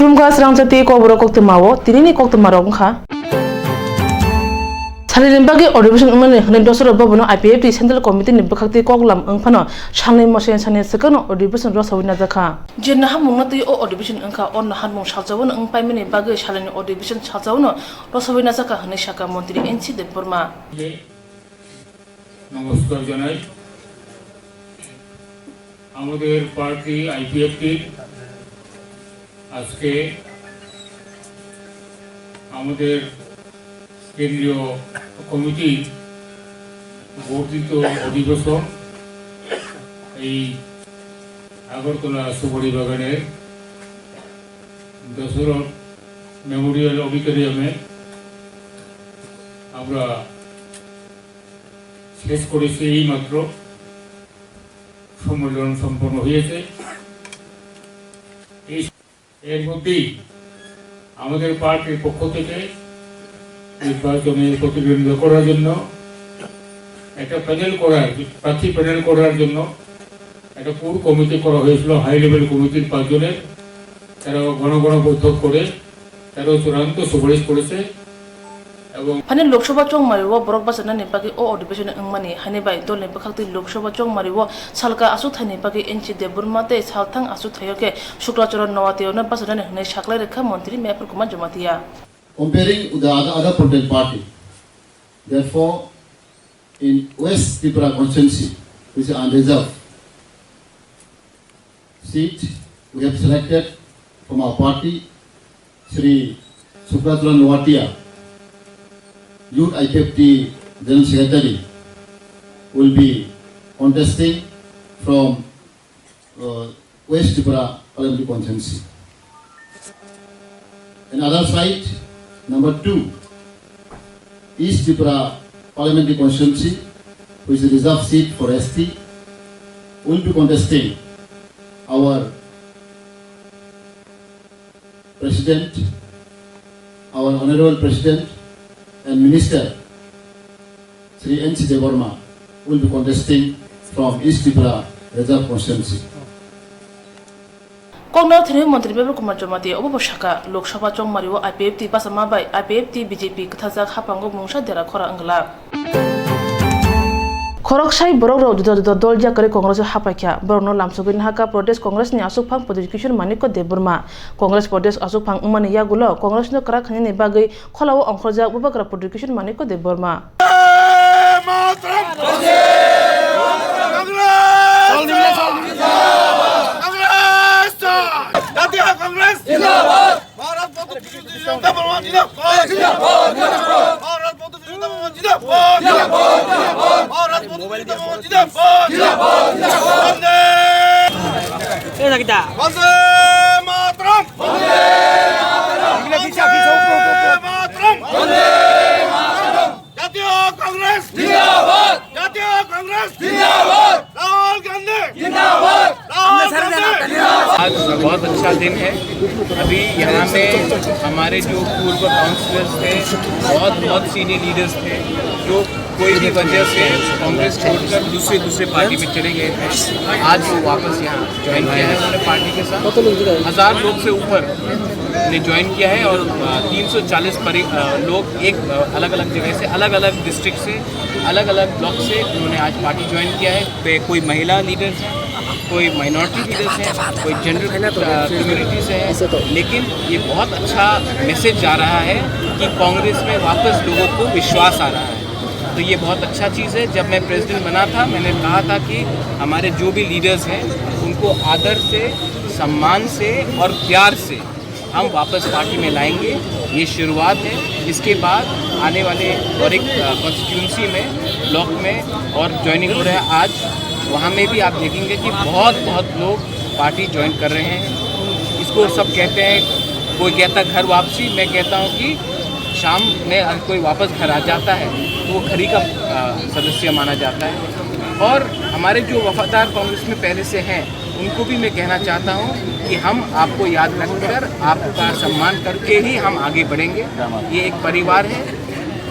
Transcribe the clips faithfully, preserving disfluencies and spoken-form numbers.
Khulumkha srangchati kokborok koktwmao, tinini koktwmarok wngkha. Salini bagwi adhibeshon wngmani hwnwi Dosra Bhabono I P F T Central Committee ni bwkhaktwi koklam wngphano salnwi mosen sani swkangno adhibeshon rwsawi najakha. Je naharmungno twi o adhibeshon wngkha, o naharmung saljaono wngpaimani bagwi salini adhibeshon saljaono rwsawi najakha hwnwi sakha Montri N C Debbarma. নমস্কার জানাই। আমাদের পার্টি আইপিএফটির আজকে আমাদের কেন্দ্রীয় কমিটির বর্ধিত অধিবেশন এই আগরতলা সুপারি বাগানের দশরথ মেমোরিয়াল অডিটোরিয়ামে আমরা শেষ করেছি এইমাত্র। সম্মেলন সম্পন্ন হয়েছে। এই, এর মধ্যেই আমাদের পার্টির পক্ষ থেকে নির্বাচনে প্রতিদ্বন্দ্বিতা করার জন্য একটা প্যানেল করার, প্রার্থী প্যানেল করার জন্য একটা কোর কমিটি করা হয়েছিল, হাই লেভেল কমিটির পাঁচজনের। তারা ঘন ঘন বৈঠক করে তারাও চূড়ান্ত সুপারিশ করেছে এবং Phani Lok Sabha chongmari o borok bachanani bagwi o adhibeshon wngmani, haini bai dolni bwkhaktwi Lok Sabha chongmari o salka achukthani bagwi N C Debbarma tei salthang achukthai o khe Shukla Charan Noatia no bachanani hwnwi saklai rwkha Montri Meher Kumar Jamatia. Comparing with the other, other political party, therefore, in West Tripura constituency, which is unreserved seat, we have selected from our party, Shri Shukla Charan Noatia, Youth I P F T General Secretary, will be contesting from uh, West Tripura Parliamentary Constituency. Another side, number two, East Tripura Parliamentary Constituency, which is reserved seat for S T, will be contesting our President, our Honorable President and Minister, Shri N C Debbarma, will be contesting from East Tripura Reserve Constituency. Kokno thwrwi Montri Meher Kumar Jamatia obo bo sakha, Lok Sabha chongmari o I P F T bachama bai I P F T B J P kwthajak haphango mungsa dera khora wngla. Khoroksai borok rok juda juda dol yakarwi Congress o hapaikha. Borokno lamsogwi nahakha Pradesh Congress ni aswkphang Pradyut Kishore Manikya Debbarma. Congress Pradesh aswkphang wngmani yagulo Congress no kwrak khainani bagwi kholao ongkhorjak Bubagra Pradyut Kishore Manikya Debbarma. Bharat माता की जय, जिंदाबाद, जिंदाबाद। भारत माता की जय, जिंदाबाद, जिंदाबाद। भारत माता की जय, जिंदाबाद, जिंदाबाद। वंदे मातरम। वंदे मातरम। জাতীয় কংগ্রেস জিন্দাবাদ। জাতীয় কংগ্রেস জিন্দাবাদ। রাহুল গান্ধী জিন্দাবাদ। রাহুল গান্ধী। आज बहुत अच्छा दिन है। अभी यहाँ में हमारे जो पूर्व काउंसिलर्स थे, बहुत, बहुत सीनियर लीडर्स थे, जो कोई भी वजह से कांग्रेस छोड़कर दूसरे, दूसरे पार्टी में चले गए थे, आज वो वापस यहाँ ज्वाइन किया है उन्होंने पार्टी के साथ। हज़ार लोग से ऊपर ने ज्वाइन किया है और, अ, तीन सौ चालीस परि-, अ, लोग एक, अ, अलग-अलग जगह से, अलग-अलग डिस्ट्रिक्ट से, अलग-अलग ब्लॉक से उन्होंने आज पार्टी ज्वाइन किया है। पे कोई महिला लीडर्स हैं, कोई माइनॉरिटी लीडर्स हैं, कोई जनरल, अ, कम्युनिटी से हैं, लेकिन ये बहुत अच्छा मैसेज जा रहा है कि कांग्रेस में वापस लोगों को विश्वास आ रहा है। तो ये बहुत अच्छा चीज़ है। जब मैं प्रेसिडेंट बना था, मैंने कहा था कि हमारे जो भी लीडर्स हैं, उनको आदर से, सम्मान से और प्यार से हम वापस पार्टी में लाएंगे। ये शुरुआत है। इसके बाद आने वाले और एक, अ, कॉन्स्टिट्यूएंसी में, ब्लॉक में और ज्वाइनिंग हो रहा है आज, वहाँ में भी आप देखेंगे कि बहुत, बहुत लोग पार्टी ज्वाइन कर रहे हैं। इसको सब कहते हैं, कोई कहता घर वापसी, मैं कहता हूँ कि शाम में अगर कोई वापस घर आ जाता है, तो वो घर ही का, अ, सदस्य माना जाता है। और हमारे जो वफादार कांग्रेस में पहले से हैं, उनको भी मैं कहना चाहता हूँ कि हम आपको याद रखकर, आपका सम्मान करके ही हम आगे बढ़ेंगे। ये एक परिवार है,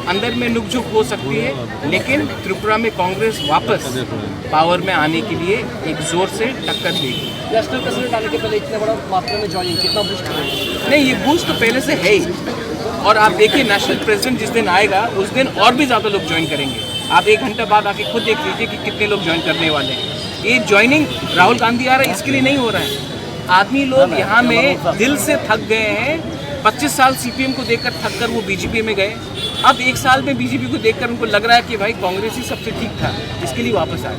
अंदर में नुकझुक हो सकती है, लेकिन त्रिपुरा में कांग्रेस वापस पावर में आने के लिए एक जोर से टक्कर देगी। नेशनल प्रेसिडेंट आने के पहले इतने बड़ा मात्रा में ज्वाइनिंग, कितना बूस्ट करेगा? नहीं, ये बूस्ट तो पहले से है ही। और आप देखिए, नेशनल प्रेसिडेंट जिस दिन आएगा, उस दिन और भी ज़्यादा लोग ज्वाइन करेंगे। आप एक घंटा बाद आके खुद देख लीजिए कि कितने लोग ज्वाइन करने वाले हैं। ये ज्वाइनिंग राहुल गांधी आ रहा है, इसके लिए नहीं हो रहा है। आदमी लोग यहाँ में दिल से थक गए हैं। पच्चीस साल सीपीएम को देखकर थक कर वो बीजेपी में गए। अब एक साल में बीजेपी को देखकर उनको लग रहा है कि भाई, कांग्रेस ही सबसे ठीक था, इसके लिए वापस आए।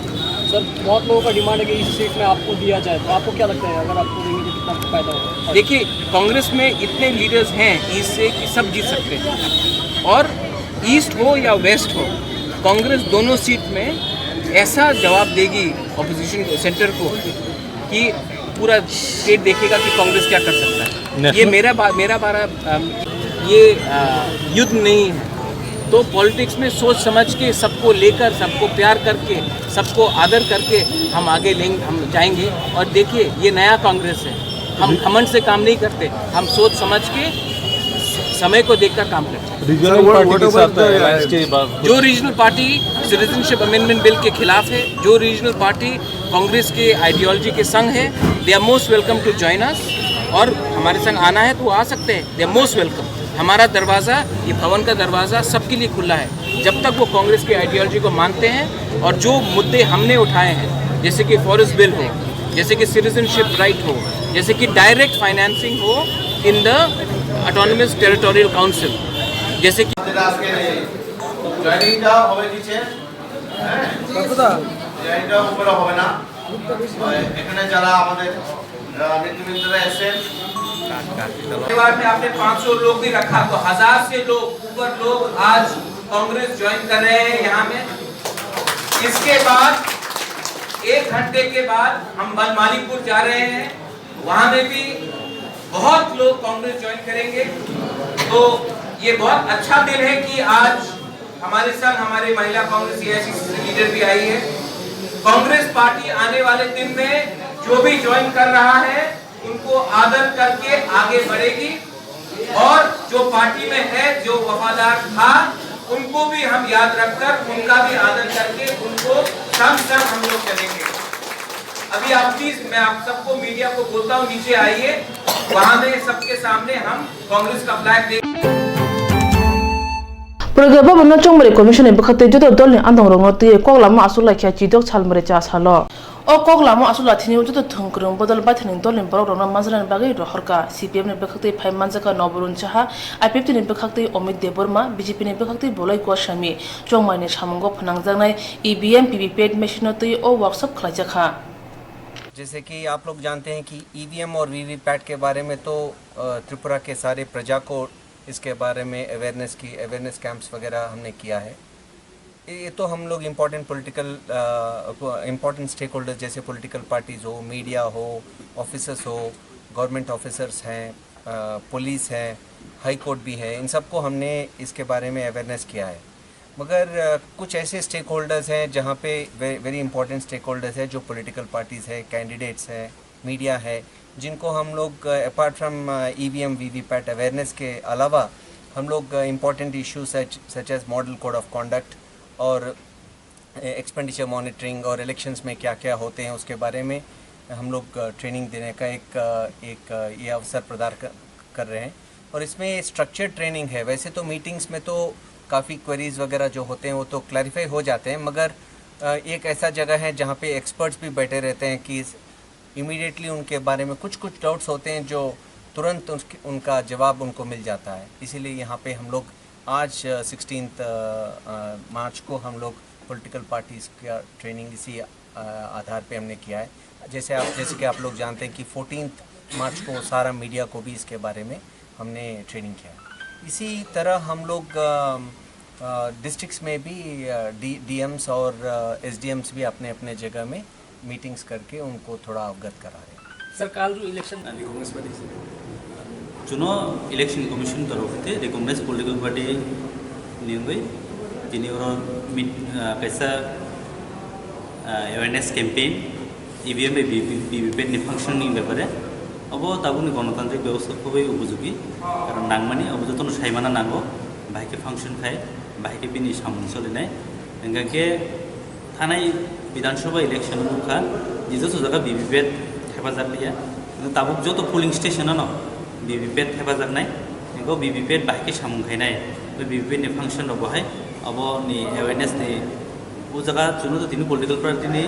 सर, बहुत लोगों का डिमांड है कि इस सीट में आपको दिया जाए, तो आपको क्या लगता है, अगर आपको देंगे तो कितना फायदा होगा? देखिए, कांग्रेस में इतने लीडर्स हैं ईस्ट से कि सब जीत सकते हैं, और ईस्ट हो या वेस्ट हो, कांग्रेस दोनों सीट में ऐसा जवाब देगी अपोजिशन, सेंटर को, कि पूरा स्टेट देखेगा कि कांग्रेस क्या कर सकता है। ये मेरा बा-, मेरा बारा, अम, ये, अ, युद्ध नहीं है। तो पॉलिटिक्स में सोच समझ के, सबको लेकर, सबको प्यार करके, सबको आदर करके हम आगे लेंगे, हम जाएंगे। और देखिए, ये नया कांग्रेस है। हम घमंड से काम नहीं करते, हम सोच समझ के, स-, समय को देखकर काम करते हैं। रीजनल पार्टी के साथ अलायंस के बाद जो regional party citizenship amendment bill के खिलाफ है, जो रीजनल पार्टी कांग्रेस के आइडियोलॉजी के संग है, they are most welcome to join us। और हमारे संग आना है तो वो आ सकते हैं, they are most welcome। हमारा दरवाज़ा, ये भवन का दरवाज़ा सबके लिए खुला है, जब तक वो कांग्रेस की आइडियोलॉजी को मानते हैं। और जो मुद्दे हमने उठाए हैं, जैसे कि फॉरेस्ट बिल हो, जैसे कि सिटीजनशिप राइट हो, जैसे कि डायरेक्ट फाइनेंसिंग हो in the autonomous territorial council, जैसे कि যেটা আজকে এই জয়েনিংটা হবে কিসে, হ্যাঁ? জয়েনিংটা উপরে হবে না। এখানে যারা আমাদের, আহ, নেতৃবৃন্দরা এসেছেন, परिवार में आपने पाँच सौ लोग भी रखा, तो हजार से लोग, ऊपर लोग आज कांग्रेस ज्वाइन कर रहे हैं यहाँ में। इसके बाद एक घंटे के बाद हम बनमालीपुर जा रहे हैं, वहाँ में भी बहुत लोग कांग्रेस ज्वाइन करेंगे। तो ये बहुत अच्छा दिन है कि आज हमारे संग हमारे महिला कांग्रेस एआईसीसी से लीडर भी आई है। कांग्रेस पार्टी आने वाले दिन में जो भी ज्वाइन कर रहा है, उनको आदर करके आगे बढ़ेगी, और जो पार्टी में है, जो वफादार था, उनको भी हम याद रखकर उनका भी आदर करके उनको संग संग हम लोग चलेंगे। अभी आप प्लीज, मैं आप सबको, मीडिया को बोलता हूँ, नीचे आइए, वहाँ में सबके सामने हम कांग्रेस का फ्लैग देख Pwrwngwi Bhaban no Chongmari Commission ni bwkhaktwi joto dolni andongrokno twiwi koklamo aswk lai kha chidok salmari cha salo. O koklamo aswk lathini joto thwngkwrwng bodol baithangni dolni borokrokno manjaknani bagwi rohorkha. C P M ni bwkhaktwi phai manjakha Noborun Saha, I P F T ni bwkhaktwi Omit Debbarma, B J P ni bwkhaktwi Boloi Goswami. Chongmaini samungo phnangjaknai E V M, V V P A T machine no twi o workshop khlaijakha. जैसे कि आप लोग जानते हैं कि ईवीएम और वीवीपैट के बारे में तो, अ, त्रिपुरा के सारे प्रजा को इसके बारे में अवेयरनेस की, अवेयरनेस कैंप्स वगैरह हमने किया है। ये तो हम लोग important political, important stakeholders जैसे पॉलिटिकल पार्टीज हो, मीडिया हो, ऑफिसर्स हो, गवर्नमेंट ऑफिसर्स हैं, अ, पुलिस है, हाई कोर्ट भी है, इन सबको हमने इसके बारे में अवेयरनेस किया है। मगर, अ, कुछ ऐसे स्टेक होल्डर्स हैं जहाँ पे ve-, very important stake holders हैं, जो पॉलिटिकल पार्टीज है, कैंडिडेट्स हैं, मीडिया है, जिनको हम लोग, uh, apart from, uh, EVM, VVPAT awareness के अलावा हम लोग, uh, important issue such, such as model code of conduct और, अ, एक्सपेंडिचर मॉनिटरिंग और इलेक्शंस में क्या-क्या होते हैं, उसके बारे में हम लोग, अ, ट्रेनिंग देने का एक, अ, एक, अ, ये अवसर प्रदान कर, कर रहे हैं। और इसमें स्ट्रक्चर्ड ट्रेनिंग है। वैसे तो मीटिंग्स में तो काफ़ी क्वेरीज वगैरह जो होते हैं, वो तो क्लैरिफाई हो जाते हैं, मगर, अ, एक ऐसा जगह है जहाँ पे एक्सपर्ट्स भी बैठे रहते हैं कि इमीडिएटली उनके बारे में कुछ कुछ डाउट्स होते हैं जो तुरंत उसके, उनका जवाब उनको मिल जाता है। इसीलिए यहाँ पे हम लोग आज, अ, सिक्सटीन्थ, अ, अ, मार्च को हम लोग पॉलिटिकल पार्टीज का ट्रेनिंग इसी, अ, आधार पे हमने किया है। जैसे आप, जैसे कि आप लोग जानते हैं कि फोर्टीन्थ मार्च को सारा मीडिया को भी इसके बारे में हमने ट्रेनिंग किया है। इसी तरह हम लोग, अ, अ, डिस्ट्रिक्ट्स में भी, अ, डी-, डीएम्स और, अ, एसडीएम्स भी अपने अपने जगह में मीटिंग्स करके उनको थोड़ा अवगत करा रहे हैं। सर, काल जो इलेक्शन अभी कांग्रेस पार्टी से। Chuno election commission torok hwnkhe recognized political party ni wngwi tini oro mit-, ah, kaisa, ah, awareness campaign, E V M bai V V P ni functioning bepare. Obo tabukni gonotantrik bebostha khobwi upojogi, karon nangmani obo jotono saimana nango, bahai khe function khai. Bahai khe bini samung solinai. Hingkha khe thanai Bidhan Sabha election wngkha, je joto jaga V V P A T hepajak liya. Tabuk joto polling station ano V V P A T hepajaknai. Hingkha V V P A T bahai khe samung khainai. V V P A T ni function rok bahai abo ni awareness ni o jaga chwngno tini political party ni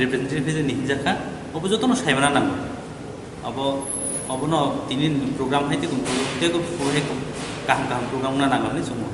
representative ni hinjakha. Obo jotono saimana nango. Abo, obono tini program hai tei tei kaham kaham program wngna nango hinwi chwngno.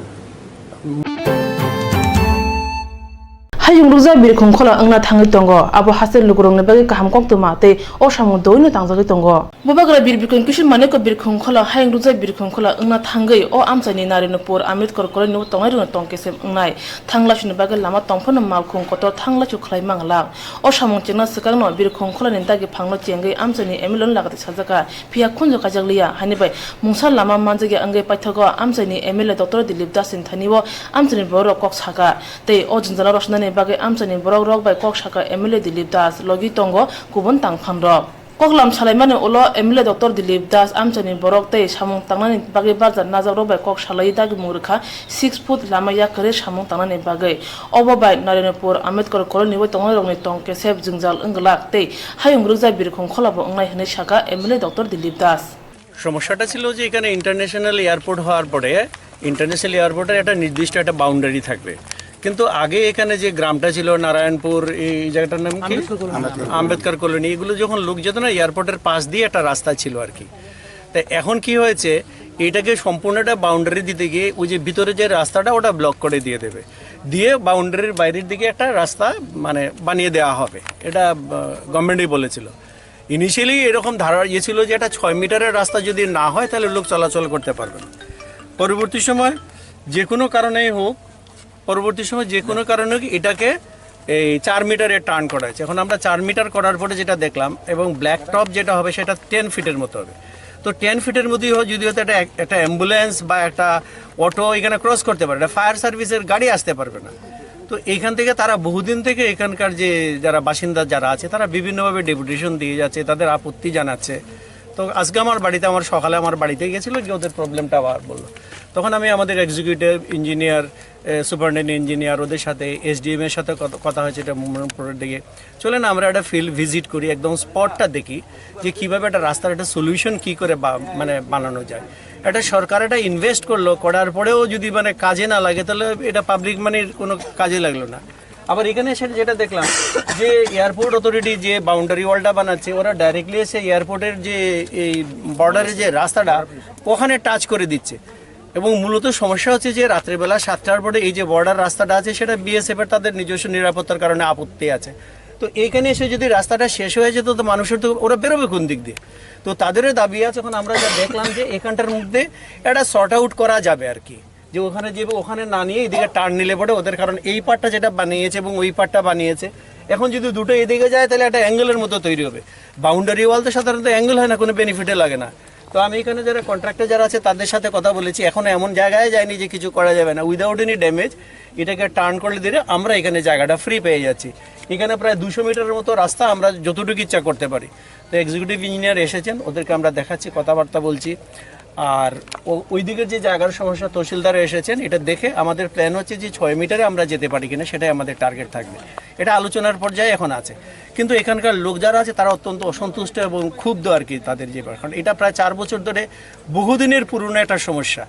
Hayung rukjak birkhung khola wngna thangwi tongo, abo haste lukurokni bagwi kaham koktwma tei o samung doino tangjagwi tongo. Bubagra Bir Bikrong Kishore Manikya birkhung khola, hayung rukjak birkhung khola wngna thangwi o amchaini Narinopur Ambedkar Colony o tongnai rwngno tong kesem wngnai. Thang laisuni bagwi lama tongphano malkhung kotor thang laisu khlai manglak. O samung chengna swkangno birkhung kholani dagi phangno chengwi amchaini M L A no lagati sajaka, phiya khunju kaijakliya, haini bai mungsa lama manjakya wngwi paithago amchaini M L A Doctor Dilip Das ni thanio amchaini borok kok saka, tei o jwngjalo rwchapnani bagwi amchaini borok rok bai kok saka M L A Dilip Das, logi tongo kubun tangphanrok. Koklam salaimani ulo M L A Doctor Dilip Das amchaini borok tei samung tangnani bagwi barjak najakrok bai kok salai dagimung rwkha six foot lama yakarwi samung tangnani bagwi. Obo bai Narinopur Ambedkar Colony o tongnairokni tong kesep jwngjal wngwlak tei hayung rwkjak birkhung kholabo wngnai hwnwi saka M L A Doctor Dilip Das. সমস্যাটা ছিল যে এখানে international airport হওয়ার পরে ইন্টারন্যাশনাল এয়ারপোর্টের একটা নির্দিষ্ট একটা বাউন্ডারি থাকবে, কিন্তু আগে এখানে যে গ্রামটা ছিল নারায়ণপুর, এই জায়গাটার নাম কি? আম্বেদকর কলোনি। আম্বেদকর কলোনি। এগুলো যখন লোক যেত না, এয়ারপোর্টের পাশ দিয়ে একটা রাস্তা ছিল আর কি। তা এখন কি হয়েছে, এটাকে সম্পূর্ণ একটা বাউন্ডারি দিতে গিয়ে ওই যে ভিতরে যে রাস্তাটা, ওটা ব্লক করে দিয়ে দেবে, দিয়ে বাউন্ডারির বাইরের দিকে একটা রাস্তা মানে বানিয়ে দেওয়া হবে। এটা গভর্নমেন্টই বলেছিল। ইনিশিয়ালি এরকম ধারা ইয়ে ছিল যে একটা ছয় মিটারের রাস্তা যদি না হয়, তাহলে লোক চলাচল করতে পারবে না। পরবর্তী সময় যে কোনো কারণেই হোক, পরবর্তী সময় যে কোনো কারণে হোক, এটাকে এই চার মিটারে টার্ন করা হয়েছে। এখন আমরা চার মিটার করার পরে যেটা দেখলাম, এবং ব্ল্যাক টপ যেটা হবে, সেটা টেন ফিটের মতো হবে। তো টেন ফিটের মধ্যেই হয়, যদি হয়তো একটা, একটা অ্যাম্বুলেন্স বা একটা অটো এখানে ক্রস করতে পারে, একটা ফায়ার সার্ভিসের গাড়ি আসতে পারবে না। তো এইখান থেকে তারা বহুদিন থেকে এখানকার যে যারা বাসিন্দা যারা আছে, তারা বিভিন্নভাবে ডেপুটেশন দিয়ে যাচ্ছে, তাদের আপত্তি জানাচ্ছে। তো আজকে আমার বাড়িতে, আমার সকালে আমার বাড়িতে গেছিল, গিয়ে ওদের প্রবলেমটা আবার বললো। তখন আমি আমাদের এক্সিকিউটিভ ইঞ্জিনিয়ার, সুপারিনটেন্ডেন্ট ইঞ্জিনিয়ার, ওদের সাথে, এসডিএম এর সাথে কথা কথা হয়েছে এটা মোহাম্মদপুরের দিকে। চলে না, আমরা একটা ফিল্ড ভিজিট করি, একদম স্পটটা দেখি যে কিভাবে একটা রাস্তার একটা সলিউশন কি করে বা-, মানে বানানো যায়। একটা সরকার এটা ইনভেস্ট করলো, করার পরেও যদি মানে কাজে না লাগে, তাহলে এটা পাবলিক মানির কোনো কাজে লাগলো না। আবার এখানে এসে যেটা দেখলাম যে এয়ারপোর্ট অথরিটি যে বাউন্ডারি ওয়ালটা বানাচ্ছে, ওরা ডাইরেক্টলি এসে এয়ারপোর্টের যে এই বর্ডারের যে রাস্তাটা, ওখানে টাচ করে দিচ্ছে। এবং মূলত সমস্যা হচ্ছে যে রাত্রেবেলা সাতটার পরে এই যে বর্ডার রাস্তাটা আছে, সেটা বিএসএফ এর তাদের নিজস্ব নিরাপত্তার কারণে আপত্তি আছে। তো এইখানে এসে যদি রাস্তাটা শেষ হয়ে যেত, তো মানুষের তো, ওরা বেরোবে কোন দিক দিয়ে? তো তাদেরও দাবি আছে। এখন আমরা যা দেখলাম যে এখানটার মধ্যে একটা সর্ট আউট করা যাবে আর কি, যে ওখানে যে, ওখানে না নিয়ে এদিকে টার্ন নিলে পরে ওদের, কারণ এই পার্টটা যেটা বানিয়েছে এবং ওই পার্টটা বানিয়েছে, এখন যদি দুটো এদিকে যায়, তাহলে একটা অ্যাঙ্গেলের মতো তৈরি হবে। বাউন্ডারি ওয়াল তো সাধারণত অ্যাঙ্গেল হয় না, কোনো বেনিফিটে লাগে না। তো আমি এখানে যারা কন্ট্রাক্টর যারা আছে, তাদের সাথে কথা বলেছি, এখনো এমন জায়গায় যায়নি যে কিছু করা যাবে না। উইদাউট এনি ড্যামেজ এটাকে টার্ন করলে দিলে আমরা এখানে জায়গাটা ফ্রি পেয়ে যাচ্ছি। এখানে প্রায় দুশো মিটারের মতো রাস্তা আমরা যতটুকু ইচ্ছা করতে পারি। তো এক্সিকিউটিভ ইঞ্জিনিয়ার এসেছেন, ওদেরকে আমরা দেখাচ্ছি, কথাবার্তা বলছি। আর ও-, ওইদিকে যে জায়গার সমস্যা, তহসিলদার এসেছেন, এটা দেখে আমাদের প্ল্যান হচ্ছে যে ছয় মিটারে আমরা যেতে পারি কিনা, সেটাই আমাদের টার্গেট থাকবে। এটা আলোচনার পর্যায়ে এখন আছে, কিন্তু এখানকার লোক যারা আছে, তারা অত্যন্ত অসন্তুষ্ট এবং ক্ষুব্ধ আর কি তাদের যে ব্যাপার। কারণ এটা প্রায় চার বছর ধরে বহুদিনের পুরনো একটা সমস্যা।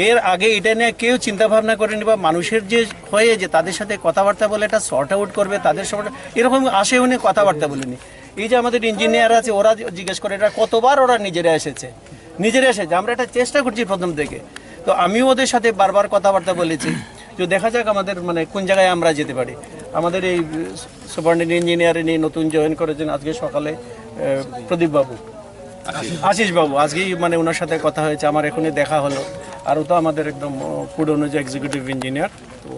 এর আগে এটা নিয়ে কেউ চিন্তা ভাবনা করেনি বা মানুষের যে হয়ে যে তাদের সাথে কথাবার্তা বলে এটা সর্ট আউট করবে, তাদের সমস্যা, এরকম আসে উনি কথাবার্তা বলেনি। এই যে আমাদের ইঞ্জিনিয়ার আছে, ওরা জিজ্ঞেস করে, এটা কতবার ওরা নিজেরা এসেছে, নিজেরা এসেছে। আমরা এটা চেষ্টা করছি প্রথম থেকে। তো আমিও ওদের সাথে বারবার কথাবার্তা বলেছি, যে দেখা যাক আমাদের, মানে, কোন জায়গায় আমরা যেতে পারি। আমাদের এই সুপারিনটেন্ডেন্ট ইঞ্জিনিয়ার, ইনি নতুন জয়েন করেছেন আজকে সকালে, আহ, প্রদীপ বাবু, আশিস বাবু, আজকেই, মানে, ওনার সাথে কথা হয়েছে, আমার এখনই দেখা হলো। আর ও তো আমাদের একদম, আহ, পুরনো যে এক্সিকিউটিভ ইঞ্জিনিয়ার। তো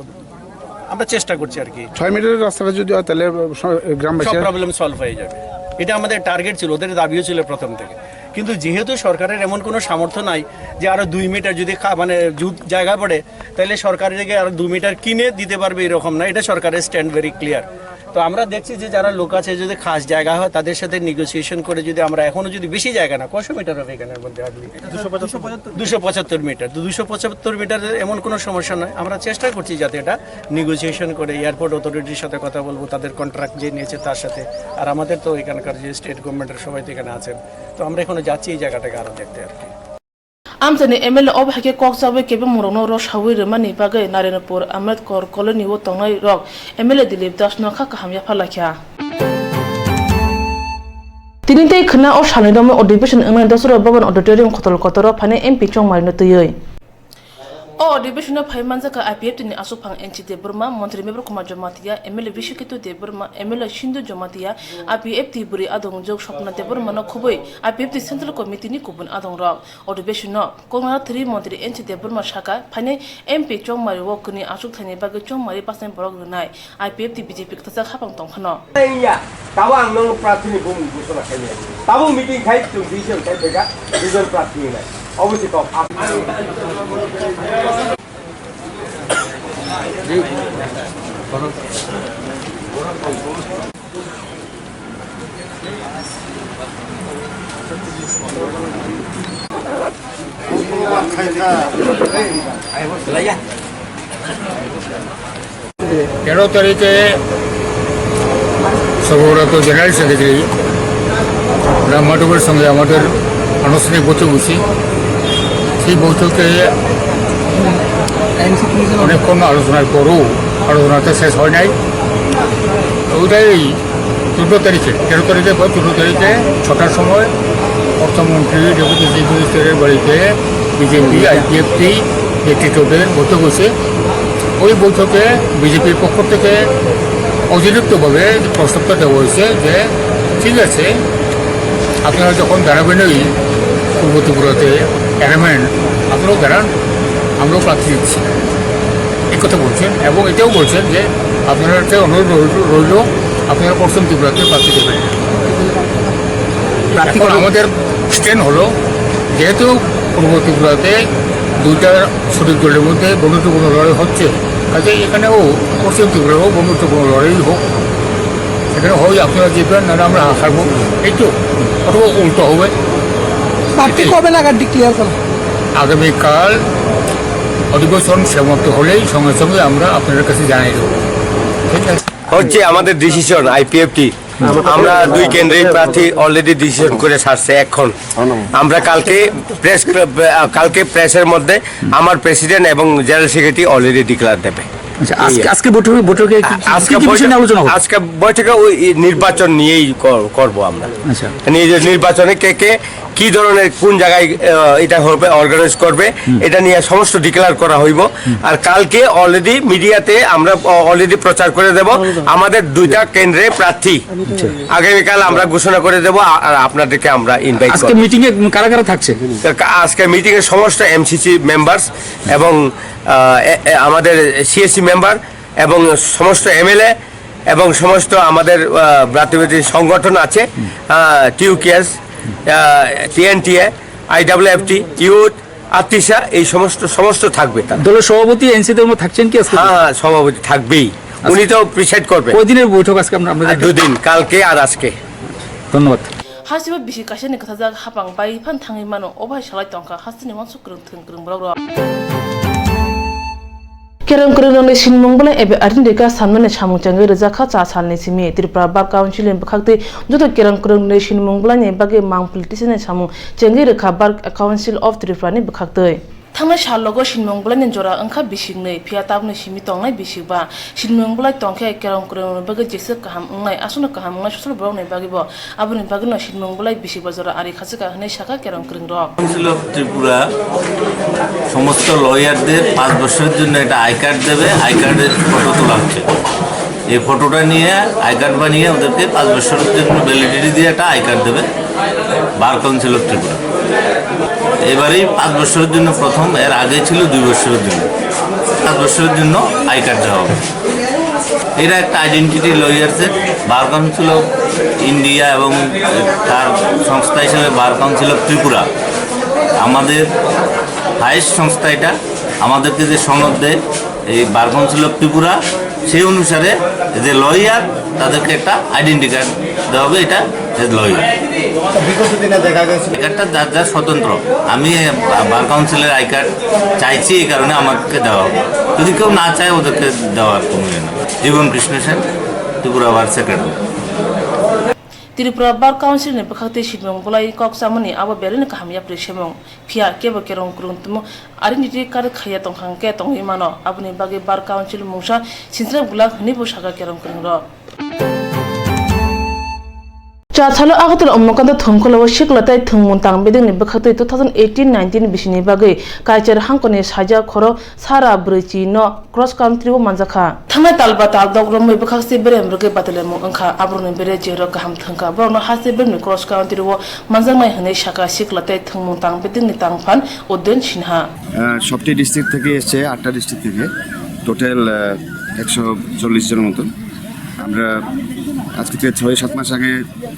আমরা চেষ্টা করছি আর কি। ছয় মিটারের রাস্তাটা যদি হয়, তাহলে স-, গ্রামবাসী সব প্রবলেম সলভ হয়ে যাবে। এটা আমাদের টার্গেট ছিল, ওদের দাবিও ছিল প্রথম থেকে। কিন্তু যেহেতু সরকারের এমন কোনো সামর্থ্য নাই যে আরো দুই মিটার যদি খা-, মানে, জু-, জায়গা পড়ে, তাহলে সরকার থেকে আরো দুই মিটার কিনে দিতে পারবে, এরকম না। এটা সরকারের স্ট্যান্ড ভেরি ক্লিয়ার। তো আমরা দেখছি যে যারা লোক আছে, যদি খাস জায়গা হয়, তাদের সাথে নেগোসিয়েশন করে যদি আমরা এখনো যদি বেশি জায়গা না, কয়শো মিটার হবে এখানের মধ্যে হার্ডলি? দুশো পঁচাত্তর মিটার। তো দুশো পঁচাত্তর মিটার এমন কোনো সমস্যা নয়। আমরা চেষ্টা করছি যাতে এটা নেগোসিয়েশন করে, এয়ারপোর্ট অথরিটির সাথে কথা বলবো, তাদের কন্ট্রাক্ট যে নিয়েছে তার সাথে। আর আমাদের তো এখানকার যে স্টেট গভর্নমেন্টের সবাই তো এখানে আছেন, তো আমরা এখনো যাচ্ছি এই জায়গাটাকে আরও দেখতে আর কি। Amchaini M L A o hai khe kok chawi kebengmungrokno rosawi rwmani bagwi Narenapur Ambedkar Colony o tongnai rok M L A Dilip Das no kha kaham yapharlai kha. Tini tei khwna o salni romwi adhibeshon wngnai Dosra Bhaban Auditorium Kotor Kotor o phainai M P Chongmari no twiwi. O adhibeshon o phai manjakha I P F T ni aswkphang N C Debbarma, Montri Mebor Kumar Jamatia, M L A Biswaketu Debbarma, M L A Sindhu Jamatia, I P F T bwrwi adongjwk Swapna Debbarma no khubui I P F T Central Committee ni kubun adongrok. Adhibeshon no kokna thwrwi Montri N C Debbarma sakha, phainai M P Chongmari o kwrwi achuk thaini bagwi Chongmari bachani borok rwnai. I P F T B J P kwthajak hapang tong phano. Iya, tabo ang nono prarthini bung gusona khaimya. Tabo meeting khai chung decision khai bega, decision prarthini nai. Obviously kok. তেরো তারিখে সর্বভারতীয় general secretary Ram মাধবের সঙ্গে আমাদের আনুষ্ঠানিক বৈঠক হয়েছে। সেই বৈঠকে অনেকক্ষণ আলোচনার পরও আলোচনাটা শেষ হয় নাই। ওইটাই চোদ্দ তারিখে, তেরো তারিখে বা চোদ্দ তারিখে ছটার সময় অর্থমন্ত্রী, ডেপুটি চিফ মিনিস্টারের বাড়িতে বিজেপি, আইপিএফটি নেতৃত্বদের বৈঠক হয়েছে। ওই বৈঠকে বিজেপির পক্ষ থেকে অতিরিক্তভাবে প্রস্তাবটা দেওয়া হয়েছে যে, ঠিক আছে, আপনারা যখন দাঁড়াবেনই পূর্ব ত্রিপুরাতে অ্যালাইনমেন্ট, আপনারাও দাঁড়ান, আমরাও প্রার্থী দিচ্ছি, এই কথা বলছেন। এবং এটাও বলছেন যে আপনারা একটা অনুরোধ রইল, রইল, আপনারা পশ্চিম ত্রিপুরাতে প্রার্থী দেবেন। প্রার্থী এখন কবে? আমাদের স্ট্যান্ড হলো, যেহেতু পূর্ব ত্রিপুরাতে দুইটা শরিক দলের মধ্যে বন্ধুত্বপূর্ণ লড়াই হচ্ছে, কাজে এখানেও পশ্চিম ত্রিপুরাও বন্ধুত্বপূর্ণ লড়াই হোক, এখানে হয় আপনারা জিতবেন, নাহলে আমরা হারবো, এই তো, অথবা উল্টো হবে। প্রার্থী এটাই। কবে নাগাদ ডিক্লেয়ার করা? আগামীকাল অধিবেশন সমাপ্ত হলেই সঙ্গে সঙ্গে আমরা আপনাদের কাছে জানিয়ে দেবো। ঠিক আছে? হচ্ছে আমাদের ডিসিশন আইপিএফটি। আমরা দুই কেন্দ্রেই প্রার্থী অলরেডি ডিসিশন করে ছাড়ছে এখন। আমরা কালকে প্রেস ক্লাব, আহ, কালকে প্রেসের মধ্যে আমার প্রেসিডেন্ট এবং জেনারেল সেক্রেটারি অলরেডি ডিক্লেয়ার দেবে। আচ্ছা, আজকে, এই। আজকে বৈঠকে, বৈঠকে কি, কি, আজকে কি বিষয় নিয়ে বৈঠক, আলোচনা হবে? আজকে বৈঠকে ওই নির্বাচন নিয়েই কর-, করব আমরা। আচ্ছা। নিয়ে যে নির্বাচনে কে কে কি ধরনের কোন জায়গায়, আহ, এটা হবে, অর্গানাইজ করবে, হুম। এটা নিয়ে সমস্ত ডিক্লেয়ার করা হইব। হুম। আর কালকে অলরেডি মিডিয়াতে আমরা অ-, অলরেডি প্রচার করে দেব আমাদের দুইটা কেন্দ্রে প্রার্থী। আচ্ছা। আগামীকাল আমরা ঘোষণা করে দেব, আ-, আর আপনাদেরকে আমরা ইনভাইট আজকে করব। মিটিং এ কারা কারা থাকছে? কা-, আজকে মিটিং এ সমস্ত এমসিসি মেম্বার্স এবং, আহ, এ-, এ-, আমাদের সিএসসি মেম্বার এবং সমস্ত এমএলএ এবং সমস্ত আমাদের, আহ, প্রাতিনিধিক সংগঠন আছে, আহ, টিউকেএস, আহ, টিএনটিএ, আইডাব্লিউএফটি, ইউথ, আতিশা, এই সমস্ত, সমস্ত থাকবে। দলের সভাপতি এনসি ধর্ম থাকছেন কি আজকে? হ্যাঁ, হ্যাঁ, সভাপতি থাকবেই। আচ্ছা। উনি তো প্রিসাইড করবেন। কয়দিনের বৈঠক আজকে আমরা, আমরা আর দুদিন, কালকে আর আজকে। ধন্যবাদ। Hasiba bisi kaisa ni kwthajak hapang bai phan thangwi mano, o bai salai tongkha hasteni uansuk kwrwng thwng kwrwng borok rok. Kereng kwrwng rokni sinimung belai ebe arin rika sanmani samung chengwi rwjak kha cha salni simi. Tripura Bar Council ni bwkhaktwi joto kereng kwrwng rokni sinimung belai ni bagwi mang politician ni samung chengwi rwkha Bar Council of Tripura ni bwkhaktwi. Thangnai sal logo sinimung belai ni jora wngkha bisik nwi, phiya tabukni simi tongnai bisik ba. Sinimung belai tongkhe kereng kwrwng rokni bagwi jeswk kaham wngnai, aswkno kaham wngnai sosol borok ni bagwi bo. Aboni bagwino sinimung belai bisi bojora ari khachikha hwnwi sakha kerong kwrwng rok. Council of Tripura সমস্ত লয়ারদের পাঁচ বছরের জন্য একটা I card দেবে, আই কার্ডের ফটো তোলা হচ্ছে। এই ফটোটা নিয়ে আই কার্ড বানিয়ে ওদেরকে পাঁচ বছরের জন্য ভ্যালিডিটি দিয়ে একটা আই কার্ড দেবে বার কাউন্সিল অফ ত্রিপুরা। এবারেই পাঁচ বছরের জন্য প্রথম, এর আগে ছিল দুই বছরের জন্য। পাঁচ বছরের জন্য আই কার্ড দেওয়া হবে। এরা একটা আইডেন্টিটি লয়ার্সের বার কাউন্সিল অফ ইন্ডিয়া এবং তার সংস্থা হিসেবে বার কাউন্সিল অফ ত্রিপুরা আমাদের হায়েস্ট সংস্থা। এটা আমাদেরকে যে সনদ দেয় এই বার কাউন্সিল অফ ত্রিপুরা, সেই অনুসারে যে লয়ার তাদেরকে একটা আইডেন্টি কার্ড দেওয়া হবে, এটা লয়। বিগত দিনে দেখা গেছে। আই কার্ডটা যার যার স্বতন্ত্র। আমি বার কাউন্সিলের আই কার্ড চাইছি, এই কারণে আমাকে দেওয়া হবে। যদি কেউ না চায়, ওদেরকে দেওয়ার কোনো ইয়ে নেই। জীবন কৃষ্ণ সেন, ত্রিপুরা বার secretary. Tripura Bar Council ni bwkhak twi simung bulai kok chamani abo belai no kaham yapri simung. Phiya kebo kerong kwrwng tongmo, identity card khaiya tongkha hwnkhe tongwi mano. Aboni bagwi Bar Council mungsa sinchra bulak hwnwi bo sakha kerong kwrwng rok. Chachalo Agartala Umakanta Thongkholo o sikla tei thwngmung tang bedekni bwkhaktwi two thousand eighteen nineteen bisini bagwi Kaichar hangkoni saijak khoro sara brwichi no cross country o manjakha. Thangnai tal ba tal dok romwi bwkhakse berem rwgwi batilaimung wngkha. Aborokni bere je rok kaham thwngkha, borokno haste beremni cross country o manjaknai hwnwi sakha sikla tei thwngmung tang bedekni tang phan Uddain Sinha. আহ, সবটি ডিস্ট্রিক্ট থেকে এসছে, আটটা ডিস্ট্রিক্ট থেকে, টোটাল, আহ, একশো চল্লিশ জনের মতন। আমরা আজকে থেকে ছয় সাত মাস আগে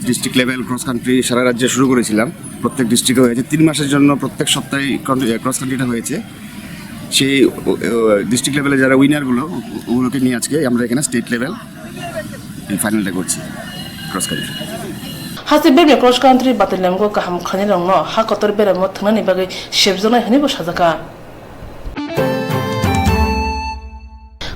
ডিস্ট্রিক্ট লেভেল ক্রস কান্ট্রি সারা রাজ্যে শুরু করেছিলাম। প্রত্যেক ডিস্ট্রিক্টে হয়েছে, তিন মাসের জন্য প্রত্যেক সপ্তাহে ক্রস কান্ট্রিটা হয়েছে। সেই ডিস্ট্রিক্ট লেভেলে যারা উইনারগুলো, ওগুলোকে নিয়ে আজকে আমরা এখানে স্টেট লেভেল এই ফাইনালটা করছি cross country. Haste beremni cross country batilaimung kaham khlainai rokno ha kotor beremo thwngnani bagwi sebjaknai hwnwi bo sajakha.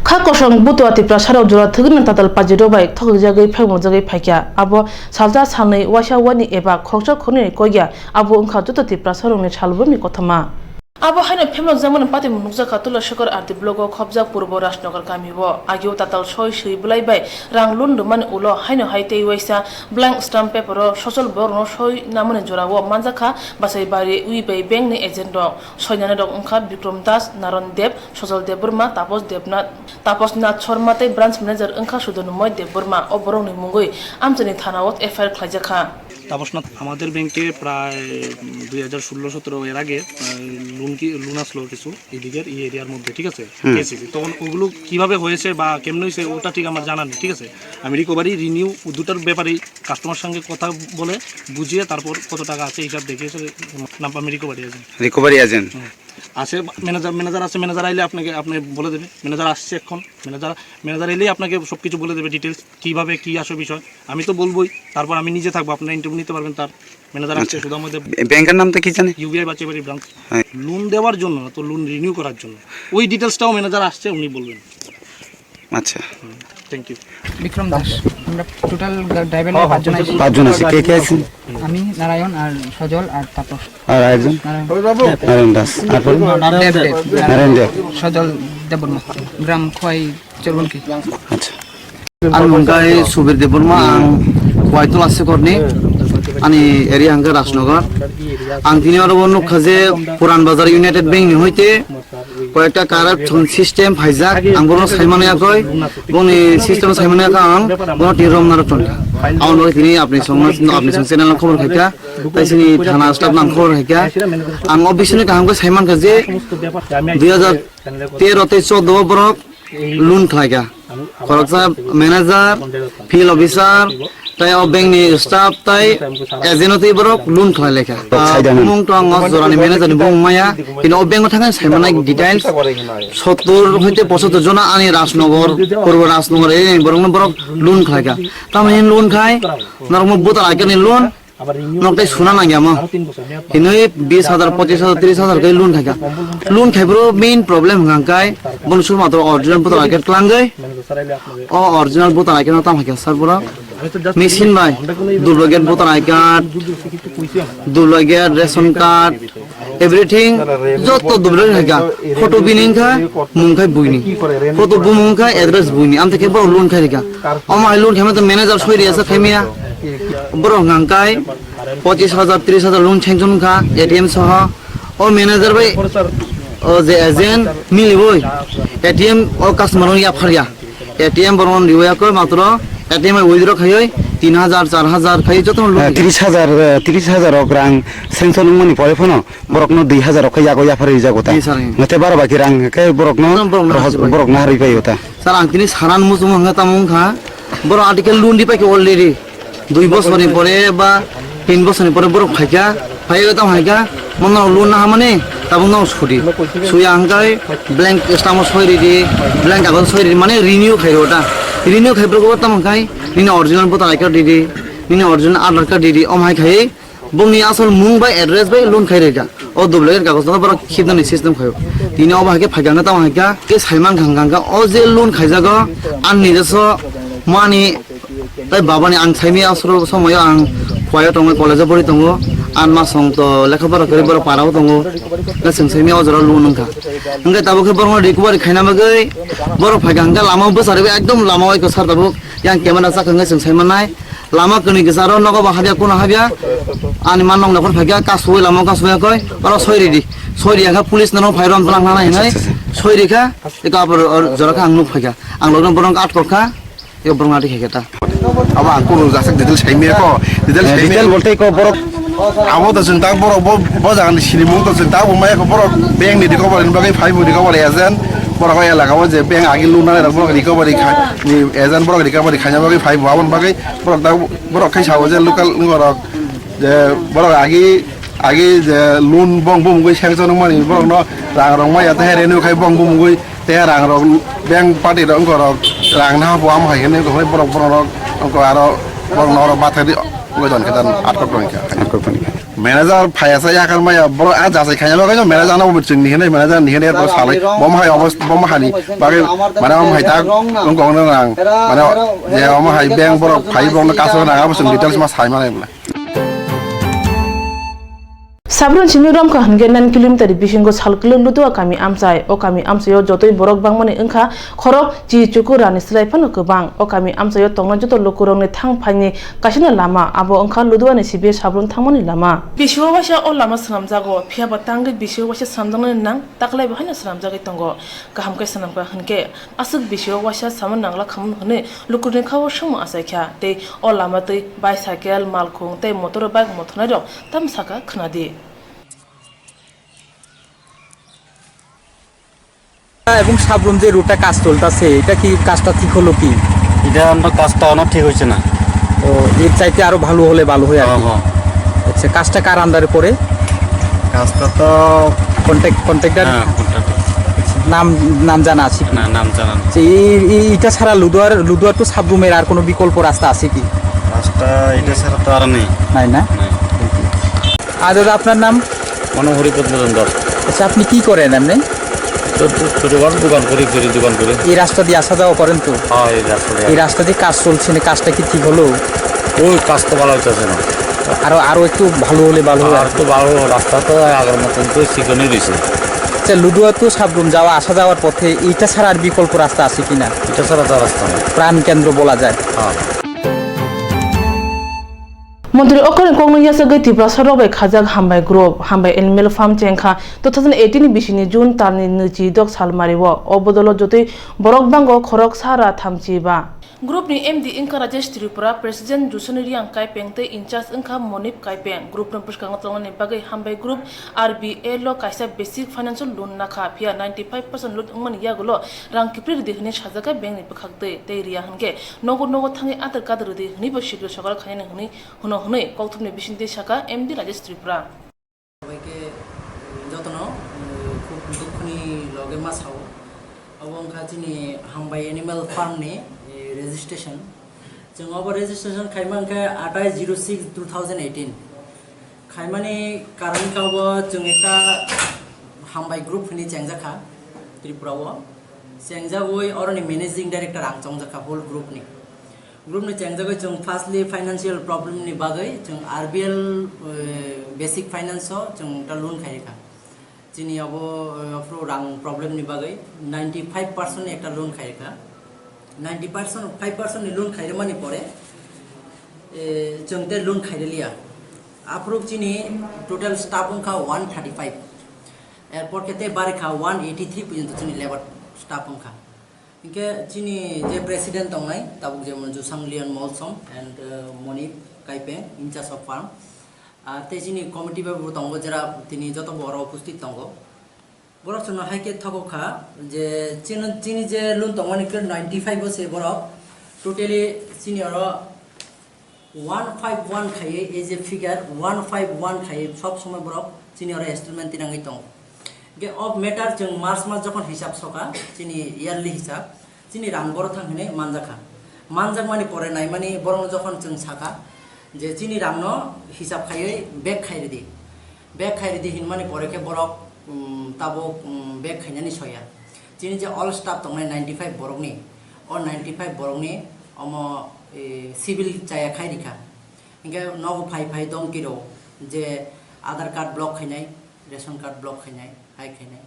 Kha kosong butua Tiprasa rok jora thwgwrwngni tatal pajirok bai thokjagwi phaimungjagwi phaikha. Abo salsa salnwi waisa wani eba khoroksa khoroknwi kok ya, abo wngkha joto Tiprasa rokni salbumni kothoma. Abo haino phemlokjakmani patimung nukjakha Tulashagar R D block o khopjak Purbo Rajnagar kami o. Agio tatal soi swi bwlai bai rang loan rwmani ulo haino hai tei waisa blank stamp paper o sosol borokno soi namani jora o manjakha Basaibari wi bai bank ni agent rok. Soinani rok wngkha Bikrom Das, Naran Deb, Sojol Debbarma, Tapos Debnath, Tapos Nath Sharma tei branch manager wngkha Sudonumoy Debbarma. O borokni mungwi amchaini thana o F I R khlaijakha. তাপসনাথ আমাদের ব্যাংকে প্রায়, উম, দুই হাজার ষোলো সতেরো এর আগে, আহ, লোন কি, লোন আসলো কিছু এদিকের, এই এরিয়ার মধ্যে, ঠিক আছে? হুম। কেসিসি। তখন ওগুলো কিভাবে হয়েছে বা কেমনে হয়েছে ওটা ঠিক আমার জানা নেই, ঠিক আছে? আমি রিকভারি, রিনিউ দুটার ব্যাপারেই কাস্টমার সঙ্গে কথা বলে বুঝিয়ে তারপর কত টাকা আছে হিসাব দেখে এসে নাম আমি রিকভারি এজেন্ট। Recovery agent. হুম। আছে ম্যানেজার, ম্যানেজার আছে, ম্যানেজার আইলে আপনাকে, আপনি বলে দেবে। ম্যানেজার আসছে এখন, ম্যানেজার, ম্যানেজার এলেই আপনাকে সব কিছু বলে দেবে ডিটেলস। কিভাবে কি আসে বিষয় আমি তো বলবোই, তারপর আমি নিজে থাকবো, আপনারা ইন্টারভিউ নিতে পারবেন তার। ম্যানেজার আসছে আচ্ছা। সুধাময় দেব। ব্য-, ব্যাংকের নাম তো কি জানি? ইউবিআই বাচ্চাবাড়ি ব্রাঞ্চ। হ্যাঁ। লোন দেওয়ার জন্য না তো, লোন রিনিউ করার জন্য। ওই ডিটেলসটাও ম্যানেজার আসছে, উনি বলবেন। আচ্ছা। হুম, থ্যাংক ইউ। বিক্রম দাস। আমরা টোটাল ড্রাইভার নিয়ে পাঁচজন আছি। পাঁচজন আছি। কে কে আছেন? আমি, নারায়ণ আর সজল আর তাপস। আর আরেকজন? নারায়ণ। নারায়ণ দাস। আর পরে? দেব দেব। নারায়ণ দেব। সজল দেববর্মা। গ্রাম খোয়াই চৌরবনকি। আচ্ছা। Ang hwnkhe Subir Debbarma, ang Kuaitula Sekorni, ani area hwnkhe Rajnagar. Ang tini oro o nukha je Puran Bazar United Bank ni hoite koyekta corruption system phaijak, ang bono saimano yakoi, boni system saimano yakoi ang bono tini romna rok tongkha. Aboni bagwi tini apni song, apni song channel o khobor khaikha, tai chini thana staff no ang khobor khaikha. Ang o bisingni kaham khe saimankha je dui hajar tero tei choudo o borok loan khlaikha. Khoroksa manager, field officer, tai o bank ni staff tai agent o twi borok loan khlai laikha. Kok saida nang. Bumung to ang o jorani manager ni bumung maya, bini o bank o thangkhe saimanai details. Sottor hoite pochottor jona ani Rajnagar, Purbo Rajnagar area ni borokno borok loan khlaikha. Tamoni loan khai, norokno voter I D ni loan, Nok tei suna nangya mo. Hinwi bis hajar, pochis hajar, tris hajar khe loan khaikha. Loan khaiboro main problem hwnkha khe bono suru matro original voter I D card twlangwi. O original voter I D card no tamo khaikha sir borok. Machine bai duplicate voter I D card, duplicate ration card, everything joto duplicate khaikha. Photo bini wngkha, mung khai buini. Photo bumung wngkha, address buini. Amtwi khe borok loan khai rikha. Omo hai loan khaima to manager soi riya sa khaimaya. Borok hwnkha khe pochis hajar, tris hajar loan sanction wngkha A T M soho. O manager bai o je agent miliwi A T M o customer no yapharya. A T M borok no riwi yakho matro A T M bai withdraw khaiwi tin hajar, char hajar khai joto no loan. Eh, tris hajar, eh, tris hajar ok rang sanction wngmani pore phano borokno dui hajar ok yago yaphar rijago ta. Yes, sir. Nate baro baki rang ke borokno, no, borokno rohor, harwi paio ta. Sir, ang tini saran muchung hwnga tamo wngkha. Borok article loan di paikha already. Dui bosorni pore ba tin bosorni pore borok phaikha. Phaiwi tamo phaikha. Mono loan na hamani tabuk no sudi. Suya hwnkhe blank stamp soi ridi, blank kagoz soi ridi, mane renew khairo ta. Renew khai borok bo tamo khai, nini original voter I D card ridi, nini original Aadhaar card ridi, om hai khai, bongni asol mung bai address bai loan khai rega. O duplicate kagoj no borok khibnani system khayo. Tini obo hai khe phaikha tamo hai kha, ke saiman khang khang kha, o je loan khaijago, ani nijoswo mani, tai babani ang saimi asro somoyo ang khuayo tongo, college o pori tongo, an ma song to lekha pora kwrwi borok para o tongo, na chwng saimi o jora loan wngkha. Hwnkhe tabuk khe borokno recovery khaina bagwi borok phaikha, hwnkhe lama bwsari ekdom lama o ekho sar tabuk yang camera chak hwnkhe chwng sai mannai. Lama kwnwi kwcharo nogo bo habya, kuno habya, ani man nong nokhor phaikha, kasui lama kasui koi, oro soi ridi, soi riya kha police no phai rom tlang nai hinwi soi rikha, eko abor jora kha ang nuk phaikha, ang logno borok atkok kha. Yo borok nadi khe ta. Abo ang kunu jasik detail saimaya ko, detail Eh, saimaya. Detail bolte ko borok. Abo to chwng tak borok bo, bo jagani sinimung to chwng tak bo maya ko borok bank ni recovery ni bagwi phai bo recovery agent. Borok o elaka o je bank agi loan nai rok borok recovery kha, ni agent borok recovery khaina bagwi phai bo aboni bagwi borok tak borok khai sabo je local borok je borok agi Agi je loan bong bumgwi sanction wngmani borokno rang rok maya tei renew khai bong bumgwi tei rang rok bank party rok wngkha rok rang na bo amo hai hwnwi wngkha borok borok rok wngkha aro borokno oro bathai di wngwi don khe dan atkok rok wngkha. Manager phaiya sa yakar maya borok a jasai khaina bagwi no manager no bo chwng ni hwnwi manager ni hwnwi borok salai bom hai obos bom hani bagwi mane bom hai tak wngkha wngna rang mane je omo hai bank borok phai borokno kaso nang abo chwng details ma sai manai bwla. Sabron simi romkha hwnkhe nine kilometer bisingo salkwlwi Ludua kami amchai. O kami amchaio jotoi borok bangmani wngkha khorok chi chuku rani slai phano kwbang. O kami amchaio tongnai joto lukurokni thang phaini kaisano lama, abo wngkha Luduani sibi Sabron thangmani lama. Bisio waisa o lama swnamjago, phiyaba tangwi bisio waisa swnamjaknani nang taklaibo haino swnamjagwi tongo. Kaham khe swnamkha hwnkhe aswk bisio waisa sama nangla khamu hwnwi lukurokni khao swngmung achaikha tei o lama twi bicycle, malkhung tei motor bike mothornairok tamo sakha khwnadi. এবং সাবরুম যে রোডটা কাজ চলতেছে, এটা কি কাজটা ঠিক হলো কি? এটা আমরা কাজটা অনেক ঠিক হয়েছে না। ও, এর চাইতে আরো ভালো হলে ভালো হয় আর কি। হ্যাঁ, হ্যাঁ। আচ্ছা, কাজটা কার আন্ডারে পড়ে? কাজটা তো কন্ট্রাক্ট, কন্ট্রাক্টর? হ্যাঁ, কন্ট্রাক্টর। নাম, নাম জানা আছে কি? না, নাম জানা নেই। আচ্ছা, এই, এই, এটা ছাড়া লুদুয়ার, লুদুয়ার টু সাবরুমের আর কোনো বিকল্প রাস্তা আছে কি? রাস্তা এটা ছাড়া তো আর নেই। নাই না? নাই। আর দাদা, আপনার নাম? মনোহরি পদ্মচন্দ্র। আচ্ছা, আপনি কি করেন এমনি? তো, তো ছোটখাটো দোকান করি, ফেরি দোকান করি। এই রাস্তা দিয়ে আসা যাওয়া করেন তো? হ্যাঁ, এই রাস্তা দিয়ে। এই রাস্তা দিয়ে কাজ চলছে না, কাজটা কি ঠিক হলো? ওই কাজ তো ভালো হইতেছে না। আরো, আরো একটু ভালো হলে ভালো হয়। আর তো ভালো, রাস্তা তো আগের মতন তো চিকনই রয়েছে। আচ্ছা, লুদুয়া তো সাবরুম যাওয়া, আসা যাওয়ার পথে এইটা ছাড়া আর বিকল্প রাস্তা আছে কিনা? এটা ছাড়া তো আর রাস্তা নেই। প্রাণকেন্দ্র বলা যায়। হ্যাঁ। Montri okhorni kokno yasagwi Tiprasa rok bai khajak Hambai Group, Hambai Animal Farm chengkha two thousand eighteen ni bisini June talni nwichi dok salmario. O bodolo jotoi borok bango khorok sara thamchi ba. Group ni M D wngkha Rajesh Tripura, President Dusoni Riang Kaipeng tei in-charge wngkha Monip Kaipeng. Group no bwskango tongnani bagwi Hambai Group R B L o kaisa basic financial loan nakha, phiya ninety five percent loan wngmani yagulo rang kiphilwi rwdi hwnwi sajakha bank ni bwkhaktwi, tei riya hwnkhe nogo nogo thangwi adar kadar rwdi hwnwibo sikri sokal khainani hwnwi hwno hwnwi kokthumni bisingtwi sakha M D Rajesh Tripura. Sbaike jotono, eh, khub dukhoni loge ma sao. Obo wngkha chini Hambai Animal Farm ni, eh, registration. Chwng obo registration khaima wngkha atais zero six two thousand eighteen. Khaimani karon kha obo chwng ekta Hambai group hwnwi chengjakha Tripura o. Chengjagwi oroni managing director ang chongjakha whole group ni. Group ni chengjagwi chwng firstly financial problem ni bagwi chwng R B L, eh, basic finance o chwng ta loan khairikha. Chini abo, eh, aphuru rang problem ni bagwi ninety five percent ni ekta loan khairikha. Ninety percent, five percent ni loan khairwmani pore, eh, chwng te loan khairiliya. Aphuru chini total staff wngkha one thirty five. Erpor khe te barikha one eighty three porjonto chini labour staff wngkha. Hinkhe chini je president tongnai, tabuk jemon Jusang Leon Molsom and, uh, Monip Kaipeng, in charge of farm. Ar tei chini committee bai bo tongo, jera tini joto bo oro uposthit tongo. Borok chwngno hai khe thogo kha je chini, chini je loan tongmani khe ninety five o se borok totally chini oro one five one khaiwi, ei je figure one five one khaiwi sob somoi borok chini oro installment tinangwi tongo. Hinkhe of matter chwng March mas jokhon hisab soka, chini yearly hisab, chini rang boro thang hinwi manjakha. Manjakmani pore naimani borokno jokhon chwng sakha je chini rangno hisab khaiwi bag khai ridi, bag khai ridi hinmani pore khe borok, um, tabuk, um, bag khainani soya. Chini je all staff tongnai ninety five borokni, o ninety five borokni omo, eh, civil chaya khai rikha. Hinkhe nogo phai phai dongki rw je Aadhaar card block khainai, ration card block khainai, hai khainai.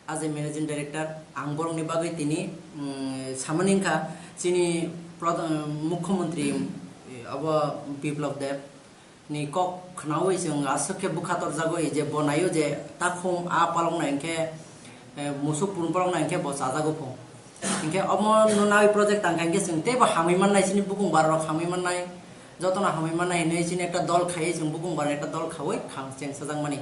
As a managing director, ang borokni bagwi tini, mm, samani wngkha chini prodhan, mukhyamantri, eh, abo Biplab Deb ni kok khnaui chwng aswk khe bwkha torjagwi je bo naio je takhum a paloknai hinkhe, eh, musuk pun paloknai hinkhe bo chajago pho. Hinkhe omo no naui project tangkha hinkhe chwng teibo hamwi mannai, chini bukung bararok hamwi mannai, jotono hamwi mannai hinwi chini ekta dol khaiwi chwng bukung bara ekta dol khaui khang chengsajakmani.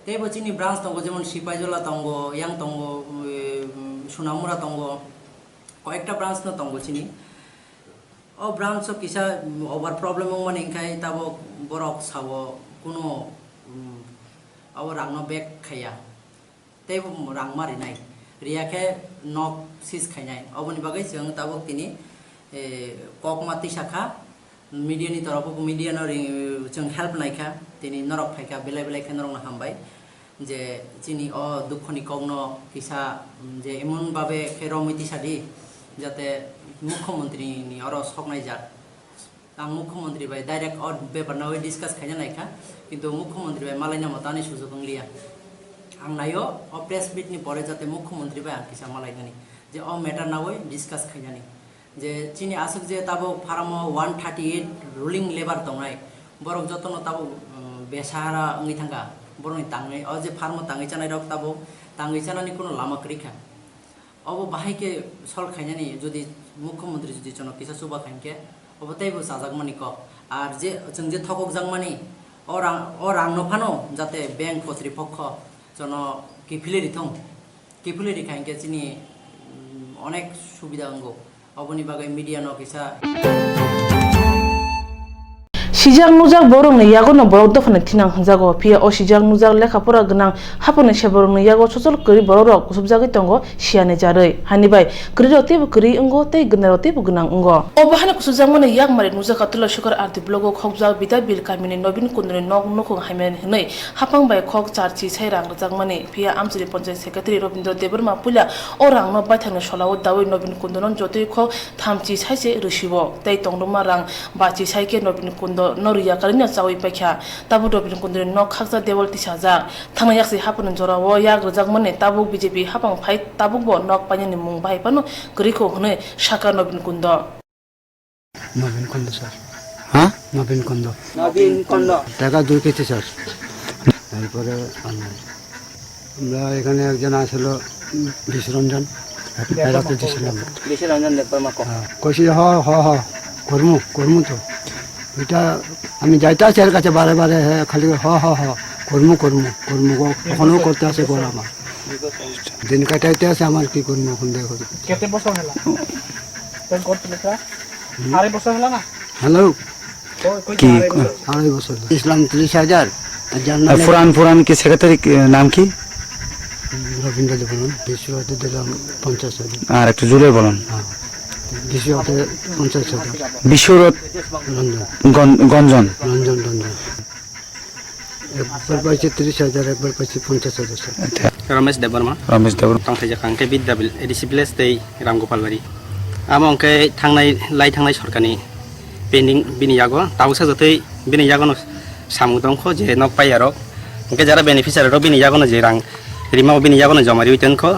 Teibo chini branch tongo, jemon Sipaijola tongo, yang tongo, um, Sonamura tongo, koyekta branch no tongo chini. O branch o kisa, um, over problem wngmani hinkhe tabuk borok sao kuno, um, abo rangno back khaiya. Teibo rang ma rinai, riya khe nok sis khainai. Oboni bagwi chwng tabuk tini, eh, kokma tisa kha, media ni toropo media no ring, chwng help nai kha, tini norok phai kha, belai belai khe norok no hambai je chini o dukho ni kok no kisa, mm, je emon babe khe romwi tisa di, jate mukhyamantri ni oro sok nai jak. Ang mukhyamantri bai direct o bepar no discuss khaina nai kha, kintu mukhyamantri bai malaina mo tani sujok wng liya. Ang naio o press meet ni pore jate mukhyamantri bai ang kisa malai nani je o matter naui discuss khainani. Je chini aswk je tabuk pharamo one thirty eight ruling lebar tongnai, borok jotono tabuk, um, besahara wngwi thangkha, borokni tangwi, o je pharamo tangwi chanai rok tabuk tangwi chanani kuno lama kwrwi kha. Obo bahai khe solve khainani, jodi mukhyamantri jodi jono kisa chuba kha hinkhe, obo teibo chajakmani kok. Ar je chwng je thokokjakmani, o rang, o rangno phano jate bank kotripokho jono kiphilwi rithung, kiphilwi rikha hinkhe chini, mm, onek subida wngo. Oboni bagwi media no kisa. Sijak nujak borokni yagono borok dophani thinang hwnjago, phiya o sijak nujak lekha pora gwnang haphangni seborokni yago sochol kwrwi borokrok kusubjagwi tongo siyani jarwi. Hani bai kwrwirok teibo kwrwi wngo tei gwnairok teibo gwnang wngo. O bahani kusubjakmani yakmari nujak Katula Sukar R D blogo khokjak Bidabil kamini Nobin Kundoni nok nukhung hamyani hwnwi haphang bai khok charchi sai rang rwjakmani, phiya amchini Panchayat Secretary Robindra Debbarma puila o rangno baithangni solao dawi Nobin Kundono jotoi khok thamchi saise rwsio, tei tongdokma rang bachi saikhe Nobin Kundo no rwya karino chaui paikha. Tabuk Nobin Kundoni nok khaksa dewal tisajak. Thangna yaksi haphangni jorao yak rwjakmani tabuk B J P haphang phai tabukbo nok painani mung bahai phano kwrwikho hwnwi sakha Nobin Kundo. নবীন কুন্দ স্যার। হ্যাঁ? নবীন কুন্দ। নবীন কুন্দ। টাকা দুই KG sir. তারপরে আমরা, আমরা এখানে একজন আসলো, উম, বিশ্বরঞ্জন, ফেরাতে দিছিলাম। বিশ্বরঞ্জন দেববর্মা কো। হ্যাঁ, কইছি, "হ, হ, হ, কর্মু, কর্মু তো।" এটা আমি যাইতে আছি এর কাছে বারে বারে, হ্যাঁ, খালি, "হ, হ, হ, কর্মু, কর্মু, কর্মু গো।" এখনো করতে আছে গো আমার। দিন কাটাইতে আছে আমার, কি করবো এখন দেখো। কেতে বছর হলো? প্রেম করছিলে স্যার? হুম? আড়াই বছর হলো না? হ্যালো। কই, কই কি? আড়াই বছর? আড়াই বছর। ইসলাম ত্রিশ হাজার, আর যার আর নামে ফুরান, ফুরান কি সেক্রেটারি, কি নাম কি? রবীন্দ্র দেববর্মন। বিশ্বরথে দিলাম পঞ্চাশ হাজার। আর একটু জোরে বলুন। হ্যাঁ। বিশ্বরথে পঞ্চাশ হাজার। বিশ্বরথ রঞ্জন। গন-, গঞ্জন। রঞ্জন রঞ্জন। একবার পাইছে ত্রিশ হাজার, একবার পাইছে পঞ্চাশ হাজার, স্যার। আচ্ছা। রমেশ দেববর্মা। রমেশ Debbarma. Tongthai jakha hwnkhe Bidyabil A D C village tei Ramgopal Bari. Amo hwnkhe thangnai, lai thangnai sorkarni pending bini yago tabuksa jotoi bini yagono samung tongkho je nok paiyarok. Hwnkhe jara beneficiary rok bini yagono je rang rima o bini yagono joma riwi tongkho.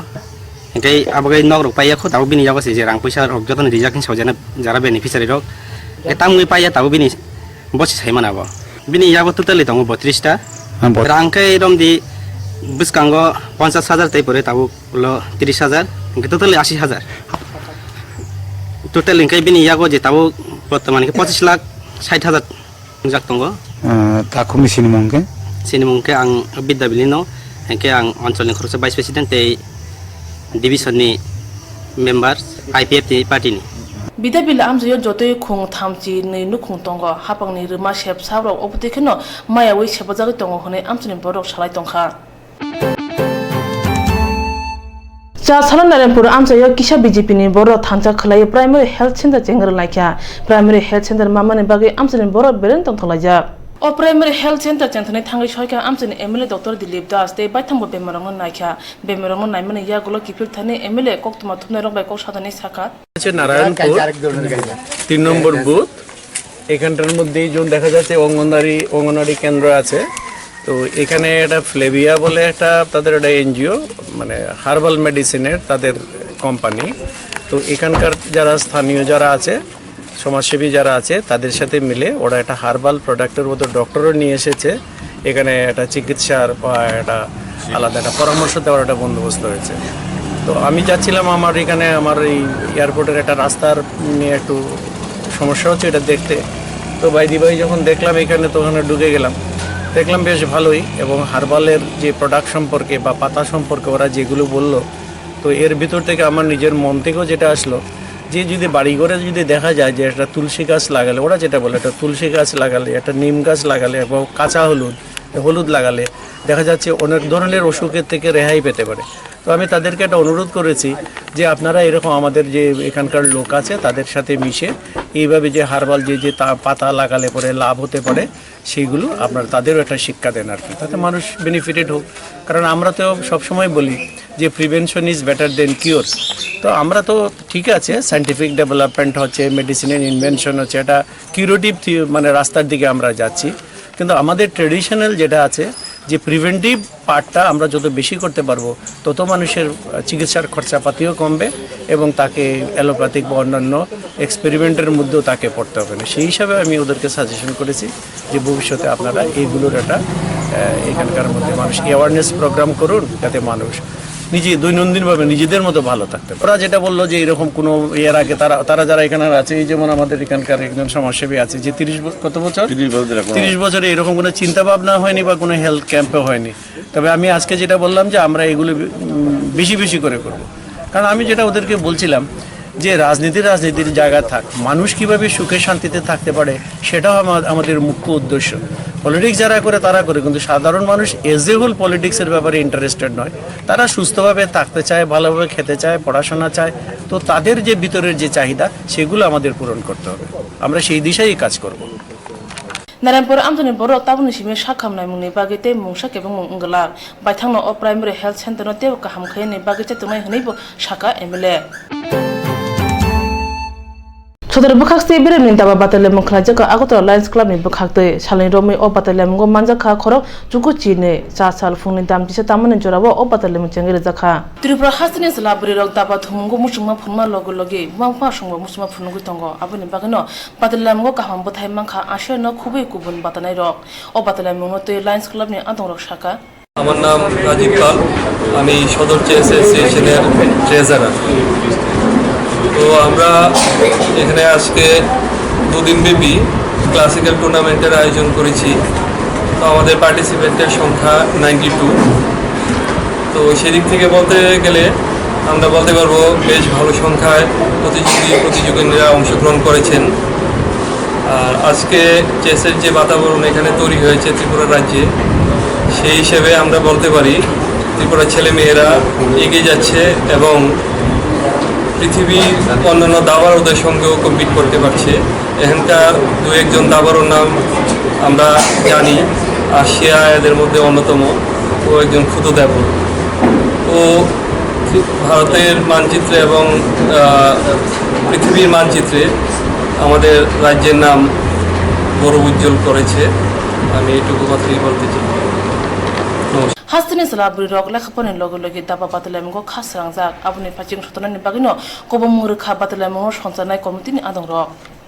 Hwnkhe abo khe nok rok paiya kho, tabuk bini yago se je rang puisa rok jotono rijak hinwi saujana jara beneficiary rok. Hwnkhe tamni paiya tabuk bini bo se sai mano abo. Bini yago totally tongo botris ta. Ah, bot- Rang khe romdi bwskango ponchas hajar tei pore tabuk ulo tris hajar, hwnkhe totally asi hajar. Total hwnkhe bini yago je tabuk bortoman khe pochis lakh sait hajar. Wngjak tongo. Ah, takhumni sinimung khe? Sinimung khe ang Bidyabil ni no, hwnkhe ang oncholni khoroksa vice president tei division ni member I P F T party ni. Bidyabil amchaio jotoi khung thamchi nwi nukhung tongo, haphangni rwma sep sabrok obotwi kheno mayaui sepajagwi tongo hwnwi amchaini borok salai tongkha. Chasala Narayanpur amchaio kisa B J P ni borok thansa khwlaiwi primary health center chengwi rwlaikha. Primary health center mamani bagwi amchaini borok bereng tongthok laijak. O primary health center chengthoknai thangwi soikha amchaini M L A Doctor Dilip Das tei baithangbo bemarokno naikha. Bemarokno naimani yagulo kiphilthani M L A koktwma thumnairok bai kok sadani sakha. হচ্ছে নারায়ণপুর তিন নম্বর বুথ। এখানটার মধ্যেই যেমন দেখা যাচ্ছে অঙ্গনওয়াড়ি, অঙ্গনওয়াড়ি কেন্দ্র আছে। তো এখানে একটা ফ্লেভিয়া বলে একটা তাদের একটা এনজিও, মানে হার্বাল মেডিসিনের তাদের কোম্পানি। তো এখানকার যারা স্থানীয় যারা আছে, সমাজসেবী যারা আছে, তাদের সাথে মিলে ওরা একটা হার্বাল প্রোডাক্টের মতো ডক্টরও নিয়ে এসেছে। এখানে একটা চিকিৎসার বা একটা আলাদা একটা পরামর্শ দেওয়ার একটা বন্দোবস্ত হয়েছে। তো আমি যাচ্ছিলাম, আমার এখানে আমার এই এয়ারপোর্টের একটা রাস্তার নিয়ে একটু সমস্যা হচ্ছে, এটা দেখতে। তো বাইদি বাই যখন দেখলাম এখানে, তো ওখানে ঢুকে গেলাম, দেখলাম বেশ ভালোই। এবং হার্বালের যে প্রোডাক্ট সম্পর্কে বা পাতা সম্পর্কে ওরা যেগুলো বলল, তো এর ভিতর থেকে আমার নিজের মন থেকেও যেটা আসলো, যে যদি বাড়ি ঘরে যদি দেখা যায় যে একটা তুলসী গাছ লাগালে, ওরা যেটা বলে, একটা তুলসী গাছ লাগালে, একটা নিম গাছ লাগালে, এবং কাঁচা হলুদ, হলুদ লাগালে দেখা যাচ্ছে অনেক ধরনের অসুখের থেকে রেহাই পেতে পারে। তো আমি তাদেরকে একটা অনুরোধ করেছি যে আপনারা এরকম আমাদের যে এখানকার লোক আছে, তাদের সাথে মিশে এইভাবে যে হার্বাল যে যে তা- পাতা লাগালে পরে লাভ হতে পারে, সেইগুলো আপনারা তাদেরও একটা শিক্ষা দেন আর কি, তাতে মানুষ বেনিফিটেড হোক। কারণ আমরা তো সবসময় বলি যে প্রিভেনশন ইজ বেটার দেন কিওর। তো আমরা তো ঠিক আছে, সায়েন্টিফিক ডেভেলপমেন্ট হচ্ছে, মেডিসিনের ইনভেনশন হচ্ছে, এটা কিউরেটিভ, মানে রাস্তার দিকে আমরা যাচ্ছি। কিন্তু আমাদের ট্রেডিশনাল যেটা আছে, যে প্রিভেন্টিভ পার্টটা আমরা যত বেশি করতে পারবো, তত মানুষের আহ, চিকিৎসার খরচাপাতিও কমবে এবং তাকে অ্যালোপ্যাথিক বা অন্যান্য এক্সপেরিমেন্টের মধ্যেও তাকে পড়তে হবে না। সেই হিসাবে আমি ওদেরকে সাজেশন করেছি যে ভবিষ্যতে আপনারা এইগুলোর একটা আহ, এখানকার মধ্যে মানুষ অ্যাওয়ারনেস প্রোগ্রাম করুন, যাতে মানুষ নিজে দৈনন্দিনভাবে নিজেদের মতো ভালো থাকতে পারে। ওরা যেটা বললো যে এরকম কোনো এর আগে তারা তারা যারা এখানে আছে, এই যেমন আমাদের এখানকার একজন সমাজসেবী আছে যে তিরিশ ব- কত বছর, তিরিশ বছর এখন। তিরিশ বছরে এরকম কোনো চিন্তা ভাবনা হয়নি বা কোনো হেলথ ক্যাম্পে হয়নি। তবে আমি আজকে যেটা বললাম যে আমরা এগুলো বি- উম, বেশি বেশি করে করব। কারণ আমি যেটা ওদেরকে বলছিলাম যে রাজনীতি রাজনীতির জায়গা থাক, মানুষ কিভাবে সুখে শান্তিতে থাকতে পারে, সেটাও আমা- আমাদের মুখ্য উদ্দেশ্য। পলিটিক্স যারা করে তারা করে, কিন্তু সাধারণ মানুষ এজ এ হোল পলিটিক্সের ব্যাপারে ইন্টারেস্টেড নয়। তারা সুস্থভাবে থাকতে চায়, ভালোভাবে খেতে চায়, পড়াশোনা চায়। তো তাদের যে ভিতরের যে চাহিদা, সেগুলো আমাদের পূরণ করতে হবে। আমরা সেই দিশাই কাজ করব। Narayanpur amchaini borok tabukni simi sak hamnaimungni bagwi tei mungsa kebengmung wngwlak. Baithangno o primary health center no teibo kaham khaiyani bagwi chatongnai hwnwibo sakha M L A. Sodor bwkhak tei beremni daba batailaimung khlaijak kha Agartala Lions Club ni bwkhak twi. Salni romwi o batailaimung o manjak kha khorok chuku chinwi. Cha sal phungni dam chisa tamani jorao o batailaimung chengwi rijak kha. Tripura hasteni chwla bwrwirok daba thumung o muchungma phunma logi logi buma bupha songbo muchungma phunugwi tongo. Aboni bagwino batailaimung o kaham bwthai mankha, aswk no khubui kubun batanairok. O batailaimung no twi Lions Club ni adongrok sakha. আমার নাম রাজীব পাল, আমি সদর চেস অ্যাসোসিয়েশনের ট্রেজারার। তো আমরা এখানে আজকে দুদিন ব্যাপী ক্লাসিক্যাল টুর্নামেন্টের আয়োজন করেছি। তো আমাদের পার্টিসিপেন্টের সংখ্যা নাইনটি টু। তো সেদিক থেকে বলতে গেলে আমরা বলতে পারবো বেশ ভালো সংখ্যায় প্রতিযোগী প্রতিযোগিনীরা অংশগ্রহণ করেছেন। আর আজকে চেসের যে বাতাবরণ এখানে তৈরি হয়েছে ত্রিপুরা রাজ্যে, সেই হিসেবে আমরা বলতে পারি ত্রিপুরা ছেলে মেয়েরা এগিয়ে যাচ্ছে এবং পৃথিবীর অন্যান্য দাবারদের সঙ্গেও কম্পিট করতে পারছে। এখানকার দু একজন দাবারর নাম আমরা জানি, আসিয়া এদের মধ্যে অন্যতম, ও একজন ক্ষুদ্র দেবর। ও ভারতের মানচিত্রে এবং আহ, পৃথিবীর মানচিত্রে আমাদের রাজ্যের নাম গৌরব উজ্জ্বল করেছে। আমি এটুকু কথাই বলতে চাই। নমস্কার। Hasteni chwla bwrwirok lekha porani logi logi daba batailaimung o kha srangjak. Aboni phaising sotonani bagwino kubun mwrwkha batailaimung o songcharnai committee ni adongrok.